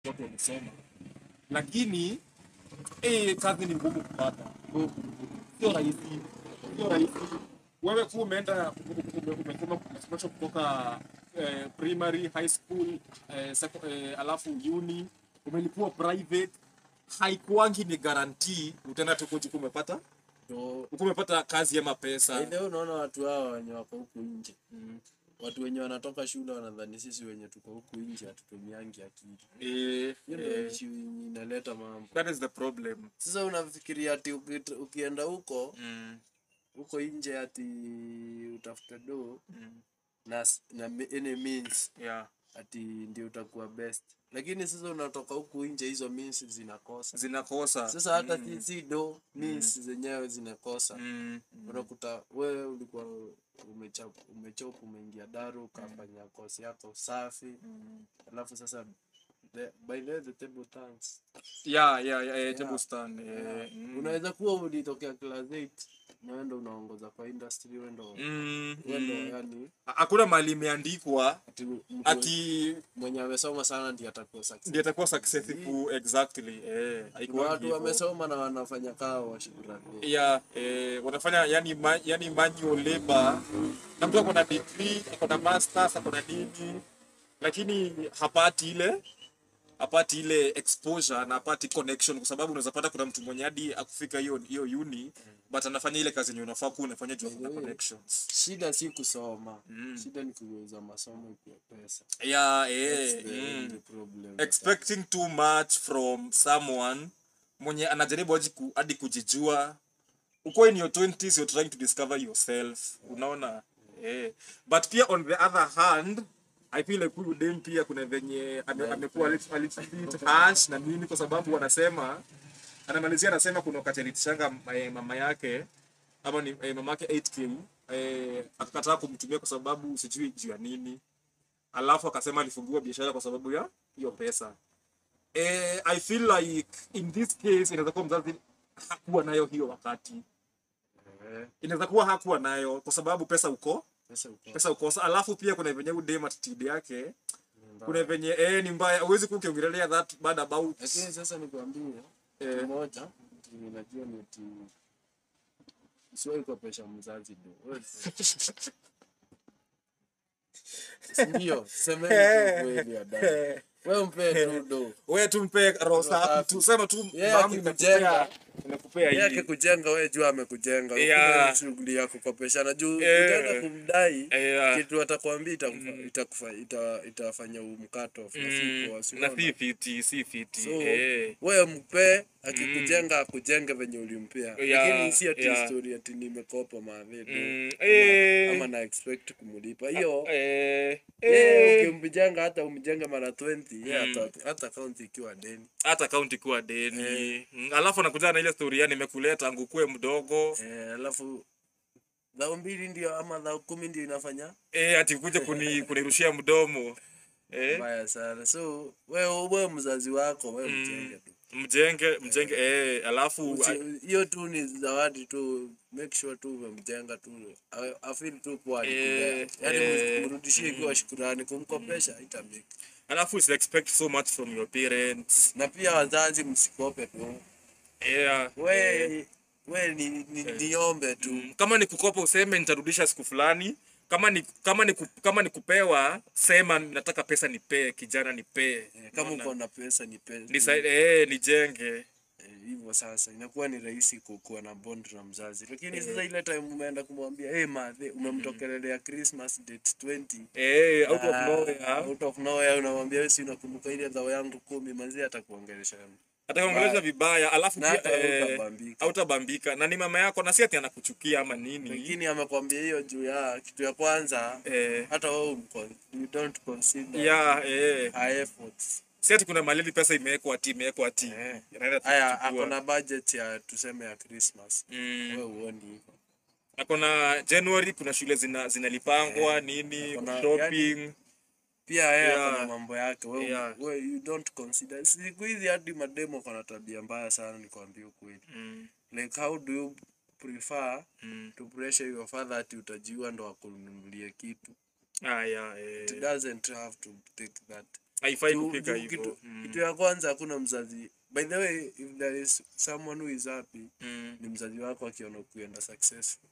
Watu wamesoma, lakini kazi ni ngumu kupata, sio rahisi, sio rahisi. Wewe kuwa umeenda umesoma, umesomeshwa kutoka primary, high school, alafu uni, umelipua private, haikuangi ni guarantee utaenda tu kuji umepata Ndo umepata kazi ama pesa. Leo unaona watu hawa wenye wako huku nje, watu wenye wanatoka shule wanadhani sisi wenye tuko huku nje hatutumiangi akili. Hiyo ndio issue yenye inaleta mambo. That is the problem. Sasa unafikiria ati ukienda huko huko nje ati utafute do na any means ati ndio utakuwa best, lakini sasa unatoka huku nje, hizo means zinakosa. Zinakosa. Sasa hata si do, means zenyewe zinakosa. Unakuta wewe ulikuwa umechop, umeingia daru, ukafanya kosi yako safi, alafu sasa by the way, the table turns. Yeah, table stand. Unaweza kuwa ulitokea class 8 na wewe ndo unaongoza kwa industry, wewe ndo wewe ndo yani Hakuna mahali imeandikwa ati mtu ati mwenye amesoma sana ndiye atakuwa success. Ndiye atakuwa successful, exactly. Kuna Haikuwangi watu hivyo. Wamesoma na wanafanya kaa washukurani. Yeah, wanafanya yani manual labor, na mtu ako na degree, ako na masters, ako na nini, lakini hapati ile exposure na hapati connection, kwa sababu unaweza pata kuna mtu mwenye hadi akufika hiyo hiyo uni, but anafanya ile kazi yenye unafaa kuwa unafanya juu ako na connections. Shida si kusoma, shida ni kugeuza masomo ikuwe pesa. That's the only problem. Expecting too much from someone mwenye anajaribu hadi kujijua. Uko in your 20s, you're trying to discover yourself, unaona? But pia on the other hand, I feel like huyu dem pia kuna venye amekuwa a little bit harsh na nini, kwa sababu wanasema, anamalizia anasema kuna wakati alitishanga mama yake ama ni mama yake 8K, akakataa kumtumia kwa sababu sijui juu ya nini, alafu akasema alifungiwa biashara kwa sababu ya hiyo pesa. I feel like in this case inaweza kuwa mzazi hakuwa nayo hiyo wakati. Inaweza kuwa hakuwa nayo kwa sababu pesa uko Pesa uko pesa ukosa. Alafu pia kuna venye huyu dem attitude yake, kuna venye ni mbaya, huwezi kuwa ukiongelea that bad about Lakini sasa nikwambie moja najua ni ati usiwahi kukopesha mzazi do. Ndio, semeni tu kweli, Adam. Wewe mpe tu do. Wewe tu mpe roho safi tu, sema tu, Yeye "Mama, akikujenga, nimekupea yeye hii." akikujenga, wewe jua amekujenga. Hakuna shughuli ya kukopeshana juu utaenda kumdai kitu atakwambia itafanya umcut off na si poa, si Na unaona? si fiti, si fiti. So wewe mpe, akikujenga akujenge venye ulimpea, lakini si ati story ati nimekopa madhe do ama na expect kumulipa hiyo. Yeye ukimjenga, hata umjenge mara 20, yeye hata account ikiwa deni. Hata account kuwa deni. Alafu anakuja na ile story ya nimekuleta tangu ukuwe mdogo. Eh, alafu thao mbili ndio ama thao 10 ndio inafanya Ati kuja kunirushia mdomo. Mbaya sana. So wewe mzazi wako, wewe mjenge tu. Mjenge, mjenge, alafu Hiyo tu ni zawadi tu, make sure tu umemjenga tu, afeel tu poa alikulea. Yani mrudishie ikiwa shukurani, kumkopesha itamake. Alafu usi expect so much from your parents. Na pia wazazi msikope tu. We ni niombe tu. Kama ni kukopa, useme nitarudisha siku fulani. Kama ni kupewa, sema nataka pesa, nipee, kijana, nipee. Eh, kama uko na pesa, nipe. Nijenge. Eh, hivyo sasa inakuwa ni rahisi kuwa na bond na mzazi, lakini sasa ile time umeenda kumwambia, "Hey, madhe," umemtokelelea Christmas date 20 Out of nowhere. Out of nowhere unamwambia, "Wewe si unakumbuka ile dhao yangu 10?" Manzi atakuongelesha Atakuongelesha vibaya, alafu na pia hata hautabambika. Hautabambika na ni mama yako na si ati anakuchukia ama nini. Lakini amekwambia hiyo juu ya kitu ya kwanza, hata wewe you don't consider her efforts. Si ati kuna mahali pesa imewekwa ati inaenda tu Haya, kuchukua. ako na budget ya, tuseme, ya Christmas, wewe huoni hivyo. Akona January, kuna shule zinalipangwa nini, shopping. Pia yeye akona mambo yake, wewe wewe you don't consider. Siku hizi hadi mademo wako na tabia mbaya sana, nikwambie ukweli. Like, how do you prefer to pressure your father ati utajiua ndo akununulie kitu? Ah, yeah. It doesn't have to take that. Haifai kufika hivyo. Kitu ya kwanza, hakuna mzazi, by the way, if there is someone who is happy, ni mzazi wako akiona kuenda successful.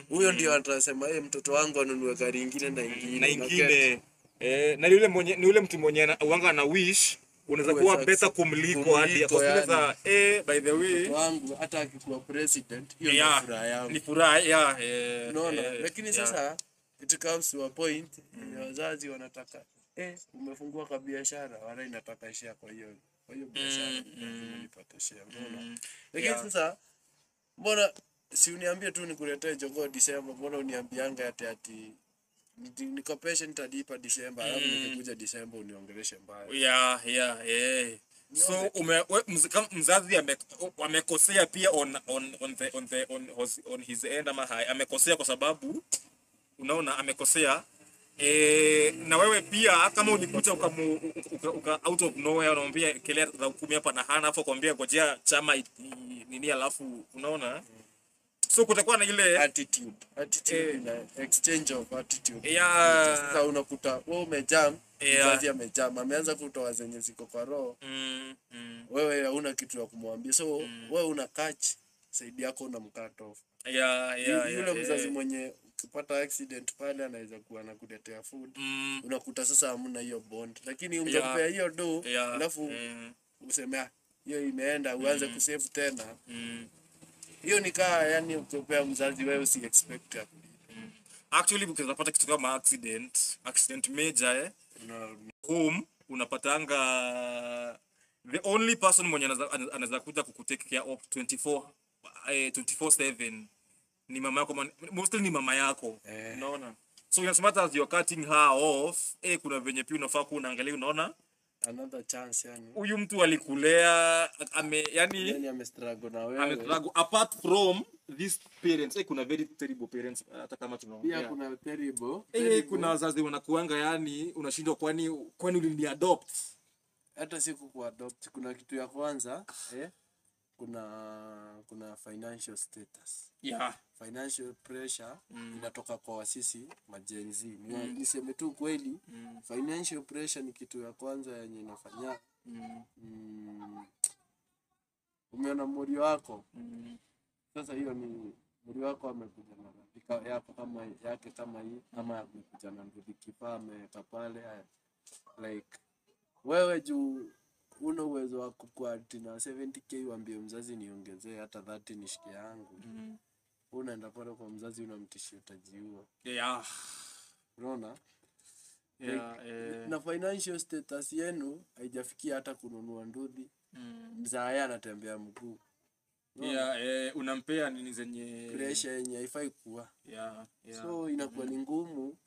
Huyo ndio atasema, "Eh, mtoto wangu anunue gari ingine na ingine na ingine." Na yule mwenye ni yule mtu mwenye uanga na wish unaweza kuwa better kumliko hadi kwa sababu by the way wangu hata akikuwa president, hiyo ni furaha yangu. Ni furaha, yeah. Unaona, lakini sasa it comes to a point wazazi wanataka umefungua kwa biashara, wala inataka share kwa hiyo biashara lazima nipate share, unaona. Lakini sasa mbona si uniambie tu nikuletee jogoo December, mbona uniambianga ati nikopeshe nitalipa December, alafu nikikuja December uniongeleshe mbaya. Yeah. So mzazi amekosea pia on his end, ama amekosea kwa sababu unaona amekosea. Na wewe pia kama ulikuja uka out of nowhere unamwambia kelea za 10 hapa na hana, afu kwambia ngojea chama nini, alafu unaona. So kutakuwa na ile attitude na exchange of attitude. Sasa unakuta wewe umejam, mzazi amejam, ameanza kutoa zenye ziko kwa roho. Wewe hauna kitu ya kumwambia. So wewe una catch side yako unamcut off. Yule mzazi mwenye ukipata accident pale anaweza kuwa anakuletea food. Unakuta sasa hamna hiyo bond. Lakini ungempea hiyo do, alafu useme hiyo imeenda, uanze kusave tena. Hiyo ni kaa yani ukipea mzazi wewe usi expect akulipe. Actually ukipata kitu kama accident major home, unapatanga the only person mwenye anaweza kuja kukutake care of 24/7 ni mama yako, mostly ni mama yako. Unaona? So in as much as you're cutting her off, kuna venye pia unafaa kuwa unaangalia, unaona another chance yani. Huyu mtu alikulea, yani ame struggle na wewe. Ame struggle apart from these parents. Kuna very terrible parents hata kama tunaongea. Pia kuna terrible. Kuna wazazi wanakuanga yani unashindwa kwani ulini adopt. Hata siku ku adopt kuna kitu ya kwanza, kuna financial status. Yeah. Financial pressure inatoka kwa sisi ma-Gen Z. Niseme tu kweli, financial pressure ni kitu ya kwanza yenye inafanya. Umeona muri wako. Sasa hiyo ni muri wako amekuja na rafiki yako kama yake kama hii, ama amekuja na ndugu kifaa ameweka pale, like wewe juu una uwezo wa kukua na 70k uambie mzazi niongezee hata 30 nishike yangu. Unaenda pale kwa mzazi unamtishia utajiua. Yeah. Unaona? Like, na financial status yenu haijafikia hata kununua nduthi. Mzae anatembea mguu. Unampea nini zenye pressure yenye haifai kuwa. Yeah. So inakuwa ni ngumu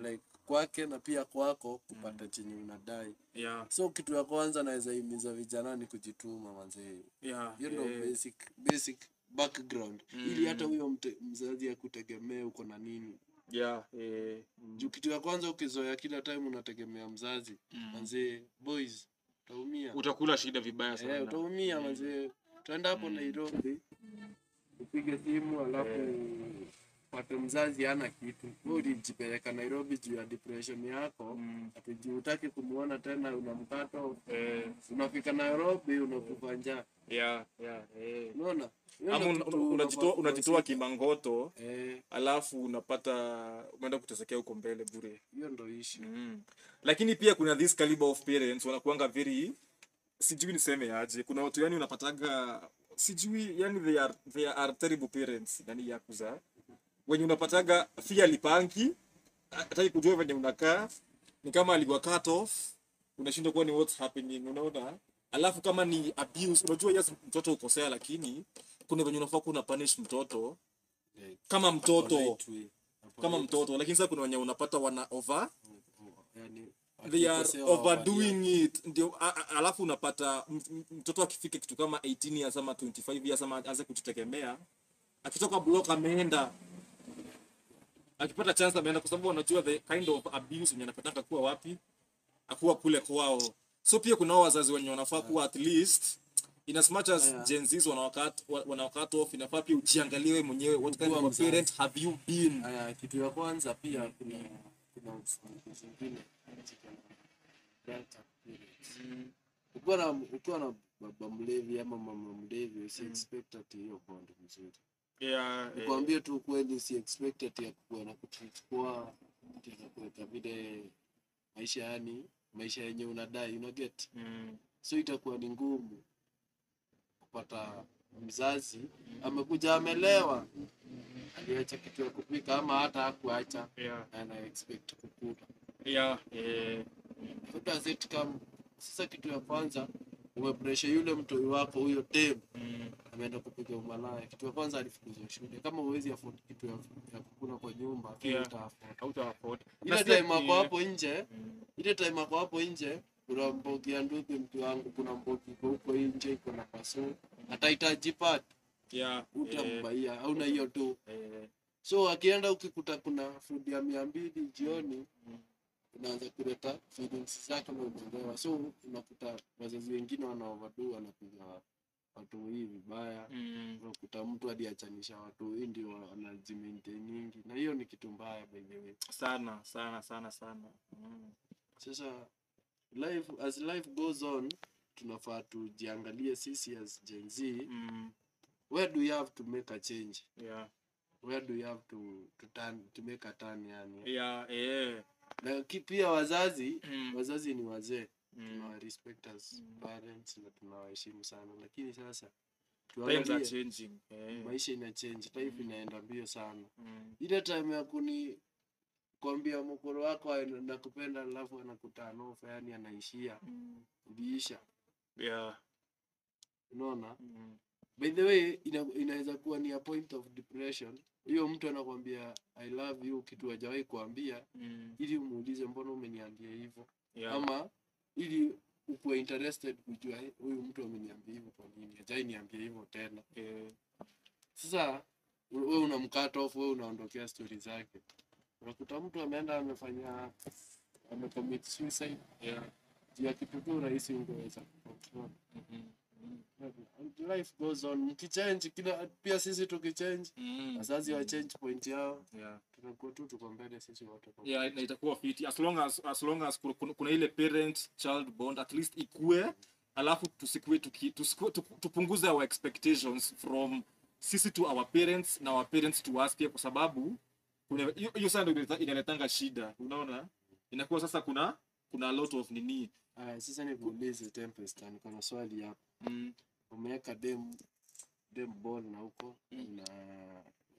like kwake na pia kwako kupata chenye unadai. Yeah. So kitu ya kwanza naweza himiza vijana ni kujituma manze. Yeah. You know, basic background. Ili hata huyo mzazi akutegemee uko na nini. Yeah. Juu kitu ya kwanza ukizoea kila time unategemea mzazi. Manze boys utaumia. Utakula shida vibaya sana. Utaumia manze. Tuenda hapo Nairobi upige simu alafu pate mzazi hana kitu. Wewe ulijipeleka Nairobi juu ya depression yako, ati hutaki kumuona tena unamkata. Unafika Nairobi unakufa njaa. Yeah. Unaona? Ama unajitoa kimangoto, alafu unapata umeenda kutesekea huko mbele bure. Hiyo ndio issue. Lakini pia kuna this caliber of parents wanakuanga very, sijui niseme aje. Kuna watu yani unapataga sijui yani they are terrible parents yani ya kuzaa. Wenye unapataga fia lipangi, hataki kujua venye unakaa, ni kama alikuwa cut off, unashindwa kuwa ni what's happening, unaona? Alafu kama ni abuse, unajua yes mtoto ukosea, lakini kuna venye unafaa kuna punish mtoto kama mtoto. Kama mtoto, lakini sasa kuna wenye unapata wana over, yani they are overdoing it. Ndio alafu unapata mtoto akifika kitu kama 18 years ama 25 years ama aanze kujitegemea, akitoka block ameenda, akipata chance ameenda, kwa sababu wanajua the kind of abuse yenye anapataka kuwa wapi, akuwa kule kwao. So pia kuna wazazi wenye wanafaa kuwa at least in as much as Gen Zs wanawakat off, inafaa pia ujiangalie wewe mwenyewe, what kind of a parent have you been. Kitu ya kwanza pia kuna zingine Drunk parents. Ukiwa na baba mlevi ama mama mlevi, usi expect ati hiyo bond mzuri. Nikwambie tu kweli, usi expect ati ya kuwa na kutreat poa, ati anakuweka vile maisha, yani maisha yenye unadai, una get? So itakuwa ni ngumu kupata mzazi amekuja amelewa, aliacha kitu ya kupika ama hata hakuacha, na ana expect kukula. How does it come? Sasa kitu ya kwanza, umepressure yule mtoi wako, huyo dem ameenda kupiga umalaya. Kitu ya kwanza, alifukuzwa shule. Kama huwezi afford kitu ya kukula kwa nyumba, pia uta afford. Hauta afford. Ile Na time ako hapo nje, ile time ako hapo nje, kuna mbogi ya ndugu, mtu wangu, kuna mbogi iko huko nje iko na paso, atahitaji pad, utambuyia, hauna hiyo tu. So akienda, ukikuta kuna food ya 200 jioni, unaanza kuleta feelings zake na umeelewa. So unakuta wazazi wengine wana overdo, wanapiga watu hii vibaya. Unakuta mtu aliachanisha watu hii ndio wanajimaintainingi, na hiyo ni kitu mbaya, by the way. Sana sana sana sana. Sasa life, as life goes on, tunafaa tujiangalie sisi as Gen Z. Where do you have to make a change? Where do you have to turn, to make a turn, yani? Na pia wazazi, wazazi ni wazee, tunawa respect as parents na tunawaheshimu sana, lakini sasa Times are tuangalie changing. Maisha ina change, life inaenda mbio sana. Ile time ya kuni kwambia mkoro wako nakupenda alafu anakuturn off, yani anaishia, iliisha. Unaona? By the way, inaweza kuwa ni a point of depression. Hiyo mtu anakwambia "I love you", kitu hajawahi kuambia, ili umuulize mbona umeniambia hivyo, ama ili ukuwe interested kujua, "Eh, huyu mtu ameniambia hivyo kwa nini? Hajai niambia hivyo tena." Sasa wewe unamcut off, wewe unaondokea stori zake, unakuta mtu ameenda amefanya, amecommit suicide juu ya kitu tu rahisi ungeweza kucontrol. And life goes on, mkichange kila, pia sisi tukichange, wazazi wa change point yao, tunakuwa tu tuko mbele sisi wote pamoja. Yeah, na itakuwa fiti as long as kuna ile parent child bond at least ikue, alafu tusikue tuki, tusikue, tupunguze our expectations from sisi to our parents na our parents to us pia, kwa sababu hiyo sasa ndio inaletanga shida. Unaona, inakuwa sasa kuna a lot of nini. Aya, sasa nikuulize, Tempest, niko na swali hapa. Umeweka dem ball na huko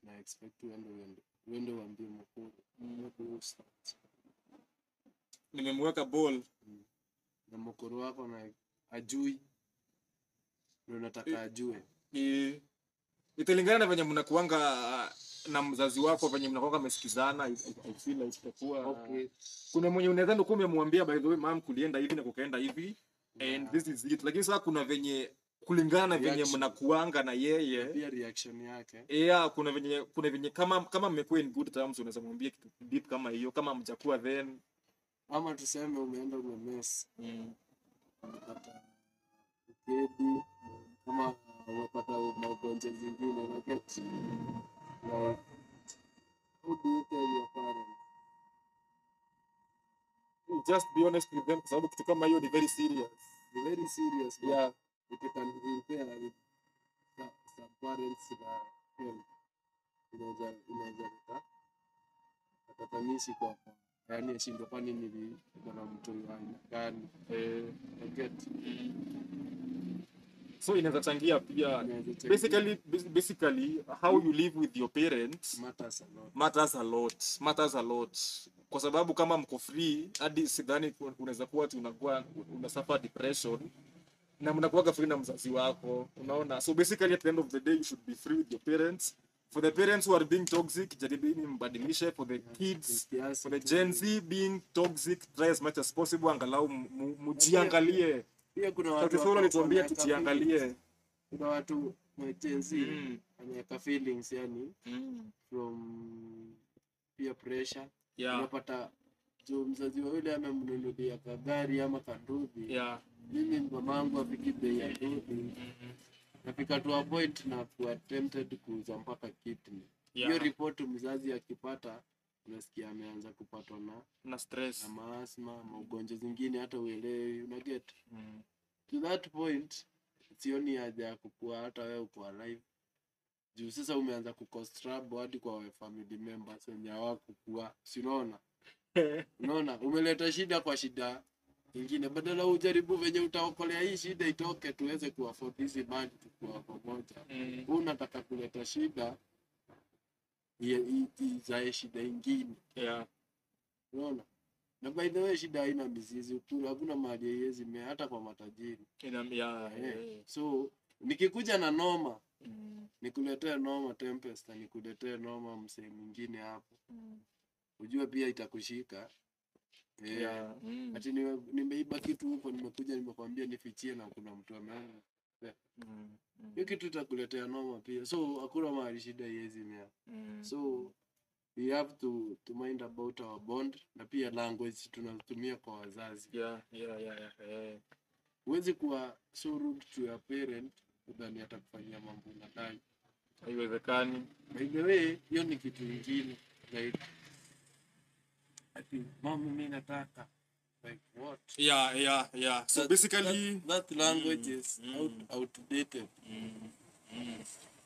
na expect uende uambie mkuu. What do you start? Nimemweka ball. Na mkoro wako na ajui na unataka ajue. Italingana na venye mnakuanga na mzazi wako, venye mnakuanga mmesikizana. I feel like itakuwa kuna mwenye unaweza ndio umemwambia, "By the way, mom, kulienda hivi na kukaenda hivi and this is it," lakini sasa kuna venye kulingana na venye Reaction. Mnakuanga na yeye. Pia reaction yake. Yeah, kuna venye kama mmekuwa in good terms, unaweza mwambia kitu deep kama hiyo. Kama mjakuwa, then Ama tuseme umeenda umemess, umepata ukedi ama umepata magonjwa zingine, unaget? Like, how do you tell your parents? Just be honest with them, kwa sababu kitu kama hiyo ni very serious. Ni very serious, but it can impair with some parents na health. Inaweza leta matatanishi kwa, yaani ashindwe kwani nilikuwa na mtu wa aina gani. You get? So inaweza changia pia. Inaweza changia. Basically how you live with your parents matters a lot. Matters a lot, matters a lot, kwa sababu kama mko free, hadi sidhani unaweza kuwa ati unakuwa una suffer depression na mnakuwaga free na mzazi wako, unaona? So basically, at the end of the day, you should be free with your parents. For the parents who are being toxic, jaribini mbadilishe. For the kids, Kiasi for the tu. Gen Z being toxic, try as much as possible angalau mujiangalie. Pia kuna watu Dr. Solo alituambia wanaweka tujiangalie. feelings. Kuna watu wa Gen Z wanaweka feelings, yani from peer pressure. Unapata juu mzazi wa yule amemnunulia kagari ama kanduthi, mimi mamangu afiki bei ya nduthi, nafika to a point na kuwa tempted kuuza mpaka kidney. Hiyo report mzazi akipata Unasikia ameanza kupatwa na stress, na maasma, maugonjwa zingine hata uelewi, una get. To that point sioni haja ya kukua hata wewe uko alive. Juu sasa umeanza kucause trouble hadi kwa family members wenye hawakukua. Si unaona? Unaona, umeleta shida kwa shida ingine. Badala ujaribu venye utaokolea hii shida itoke tuweze kuafford hizi mali tukua pamoja. Wewe unataka kuleta shida izae shida ingine. Unaona? Na by the way shida haina mizizi, hakuna mahali haiwezi mea hata kwa matajiri. So nikikuja na noma, nikuletee noma Tempest, nikuletee noma msee mwingine hapo. Ujue pia itakushika. Ati nimeiba kitu huko, nimekuja nimekwambia nifichie na kuna mtu ameona. Hiyo kitu itakuletea noma pia. So hakuna mahali shida haiwezi mea. So we have to mind about our bond na pia language tunatumia kwa wazazi. Huwezi kuwa so rude to your parent udhani atakufanyia mambo unadai. Haiwezekani. By the way, hiyo ni kitu kingine. Like ati mama mimi nataka like what? Yeah. So that, basically that language is outdated.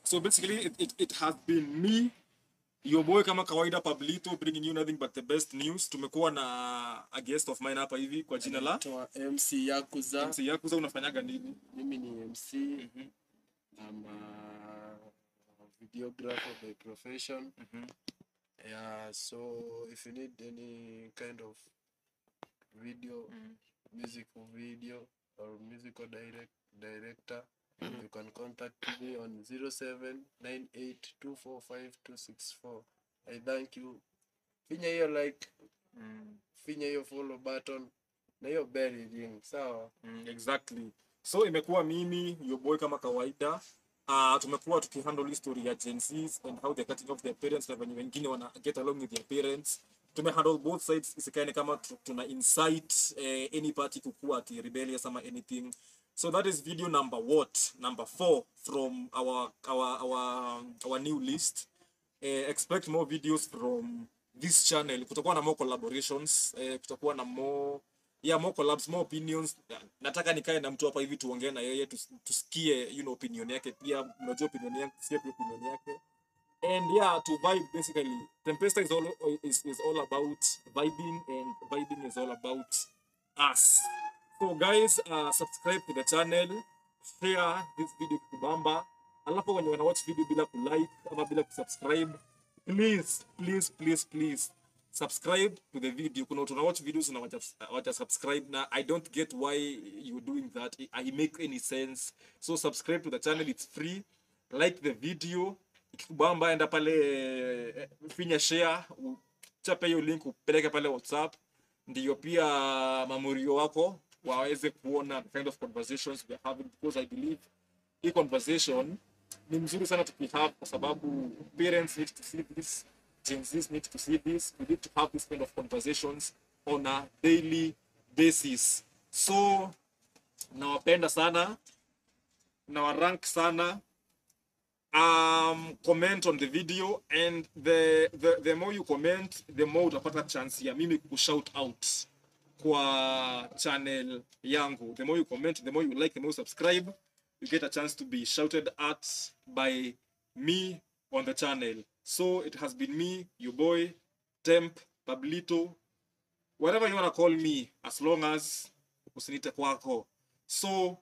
So basically it has been me, your boy kama kawaida Pablito, bringing you nothing but the best news. Tumekuwa na a guest of mine hapa hivi kwa jina la MC Yakuza. MC Yakuza, unafanyaga nini? Mimi ni MC. I'm a videographer by profession. Yeah, so if you need any kind of video, musical video or musical director, you can contact me on 0798245264. I thank you. Finya hiyo like, finya hiyo follow button na hiyo bell ring, sawa? Exactly. So imekuwa mimi, your boy kama kawaida. Tumekuwa tukihandle history ya Gen Zs and how they're cutting off their parents na venye wengine wana get along with their parents. Tumehandle both sides, isikae kama tuna incite any party kukua ati rebellious ama anything. So that is video number what? Number 4 from our new list. Expect more videos from this channel. Kutakuwa na more collaborations, kutakuwa na more collabs, more opinions. Nataka nikae na mtu hapa hivi tuongee na yeye, tusikie you know opinion yake pia, unajua opinion yake, tusikie pia opinion yake. And yeah, to vibe basically. Tempesta is all about vibing, and vibing is all about us. So guys, subscribe to the channel, share this video kubamba. Alafu when you wanna watch video bila ku like ama bila ku subscribe, please please please please subscribe to the video. Kuna watu watch videos na wacha subscribe na I don't get why you're doing that. I make any sense. So subscribe to the channel, it's free. Like the video. Ikikubamba enda pale finya share, chape hiyo link upeleke pale WhatsApp, ndiyo pia mamurio wako waweze kuona the kind of conversations we are having, because I believe hii conversation ni mzuri sana tukihave, kwa sababu parents need to see this, Gen Zs need to see this. We need to have this kind of conversations on a daily basis. So nawapenda sana, nawarank sana. Comment on the video, and the more you comment, the more utapata chance ya mimi kushout out kwa channel yangu. The more you comment, the more you like, the more you subscribe, you get a chance to be shouted at by me on the channel. So it has been me, your boy, Temp, Pablito, whatever you wanna call me, as long as usinite kwako. So